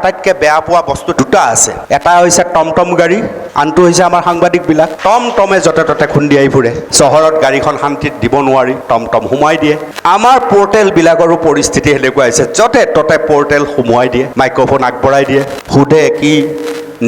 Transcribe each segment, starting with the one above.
আটাইতকৈ বেয়া পোৱা বস্তু দুটা আছে। এটা হৈছে টমটম গাড়ী, আনটো হৈছে আমাৰ সাংবাদিকবিলাক। টমটমে য'তে ত'তে খুন্দিয়াই ফুৰে। চহৰত গাড়ীখন শান্তিত দিব নোৱাৰি, টমটম সোমাই দিয়ে। আমাৰ পৰ্টেলবিলাকৰো পৰিস্থিতি সেনেকুৱা হৈছে, য'তে ত'তে পৰ্টেল সোমোৱাই দিয়ে, মাইক্ৰফোন আগবঢ়াই দিয়ে, সোধে কি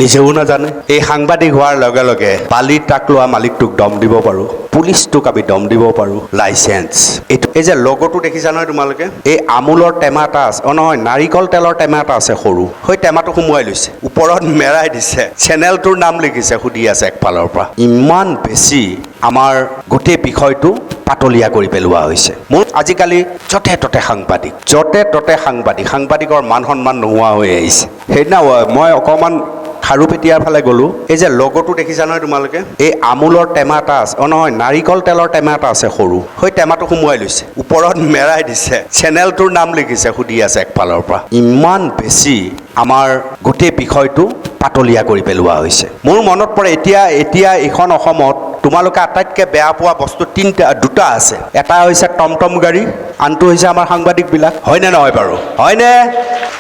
নিজেও নাজানে। এই সাংবাদিক হোৱাৰ লগে লগে বালি ট্ৰাক লোৱা মালিকটোক দম দিব পাৰোঁ, পুলিচটোক আমি দম দিব পাৰোঁ। লাইচেঞ্চ এইটো, এই যে লগতো দেখিছা নহয় তোমালোকে, এই আমুলৰ টেমা এটা আছে, অ নহয়, নাৰিকল তেলৰ টেমা এটা আছে সৰু, সেই টেমাটো সোমোৱাই লৈছে, ওপৰত মেৰাই দিছে, চেনেলটোৰ নাম লিখিছে, সুধি আছে একফালৰ পৰা। ইমান বেছি আমাৰ গোটেই বিষয়টো পাতলীয়া কৰি পেলোৱা হৈছে। মোৰ আজিকালি য'তে ত'তে সাংবাদিক, য'তে ত'তে সাংবাদিক, সাংবাদিকৰ মান সন্মান নোহোৱা হৈ আহিছে। সেইদিনা মই অকণমান খাৰুপেটীয়াৰ ফালে গ'লোঁ। এই যে লগতো দেখিছা নহয় তোমালোকে, এই আমুলৰ টেমা এটা আছে, অ নহয়, নাৰিকল তেলৰ টেমা এটা আছে সৰু, সেই টেমাটো সোমোৱাই লৈছে, ওপৰত মেৰাই দিছে, চেনেলটোৰ নাম লিখিছে, সুধি আছে একফালৰ পৰা। ইমান বেছি আমাৰ গোটেই বিষয়টো পাতলীয়া কৰি পেলোৱা হৈছে। মোৰ মনত পৰে, এতিয়া এতিয়া এইখন অসমত তোমালোকে আটাইতকৈ বেয়া পোৱা বস্তু তিনিটা দুটা আছে। এটা হৈছে টমটম গাড়ী, আনটো হৈছে আমাৰ সাংবাদিকবিলাক। হয়নে নহয় বাৰু? হয়নে?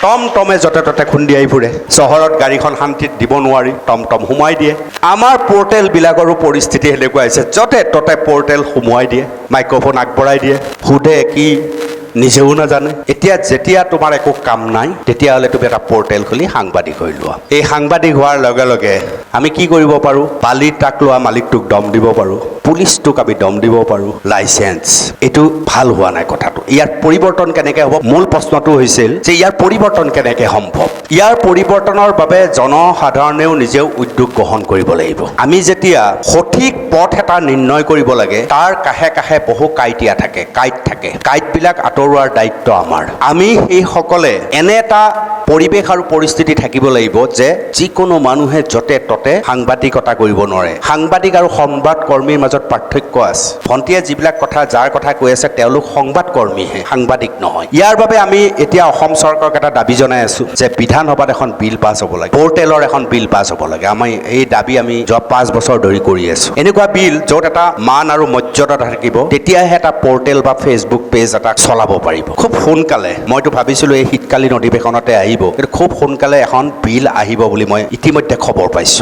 টমটমে য'তে ত'তে খুন্দিয়াই ফুৰে। চহৰত গাড়ীখন শান্তিত দিব নোৱাৰি, টমটম সোমাই দিয়ে। আমাৰ পৰ্টেলবিলাকৰো পৰিস্থিতি সেনেকুৱা হৈছে, য'তে ত'তে পৰ্টেল সোমোৱাই দিয়ে, মাইক্ৰফোন আগবঢ়াই দিয়ে, সোধে কি নিজেও নাজানে। এতিয়া যেতিয়া তোমাৰ একো কাম নাই, তেতিয়াহ'লে তুমি এটা পৰ্টেল খুলি সাংবাদিক হৈ লোৱা। এই সাংবাদিক হোৱাৰ লগে লগে আমি কি কৰিব পাৰোঁ? বালি ট্ৰাক লোৱা মালিকটোক দম দিব পাৰোঁ, পুলিচটোক আমি দম দিব পাৰোঁ। লাইচেঞ্চ এইটো ভাল হোৱা নাই কথাটো। ইয়াৰ পৰিৱৰ্তন কেনেকৈ হ'ব? মূল প্ৰশ্নটো হৈছিল যে ইয়াৰ পৰিৱৰ্তন কেনেকৈ সম্ভৱ? ইয়াৰ পৰিৱৰ্তনৰ বাবে জনসাধাৰণেও নিজেও উদ্যোগ গ্ৰহণ কৰিব লাগিব। আমি যেতিয়া সঠিক পথ এটা নিৰ্ণয় কৰিব লাগে, তাৰ কাষে কাষে বহু কাঁইটীয়া থাকে, কাঁইট থাকে। কাঁইটবিলাক আঁতৰোৱাৰ দায়িত্ব আমাৰ। আমি সেইসকলে এনে এটা পৰিৱেশ আৰু পৰিস্থিতি থাকিব লাগিব যে যিকোনো মানুহে য'তে ত'তে সাংবাদিকতা কৰিব নোৱাৰে। সাংবাদিক আৰু সংবাদ কৰ্মীৰ মাজত পাৰ্থক্য আছে। ভণ্টিয়ে যিবিলাক কথা, যাৰ কথা কৈ আছে, তেওঁলোক সংবাদ কৰ্মীহে, সাংবাদিক নহয়। ইয়াৰ বাবে আমি এতিয়া অসম চৰকাৰক এটা দাবী জনাই আছোঁ যে বিধানসভাত এখন বিল পাছ হ'ব লাগে, পৰ্টেলৰ এখন বিল পাছ হ'ব লাগে। আমি এই দাবী আমি যোৱা 5 বছৰ ধৰি কৰি আছোঁ। এনেকুৱা বিল য'ত এটা মান আৰু মৰ্যাদা থাকিব, তেতিয়াহে এটা পৰ্টেল বা ফেচবুক পেজ এটা চলাব পাৰিব। খুব সোনকালে, মইতো ভাবিছিলোঁ এই শীতকালীন অধিৱেশনতে আহিব, কিন্তু খুব সোনকালে এখন বিল আহিব বুলি মই ইতিমধ্যে খবৰ পাইছোঁ।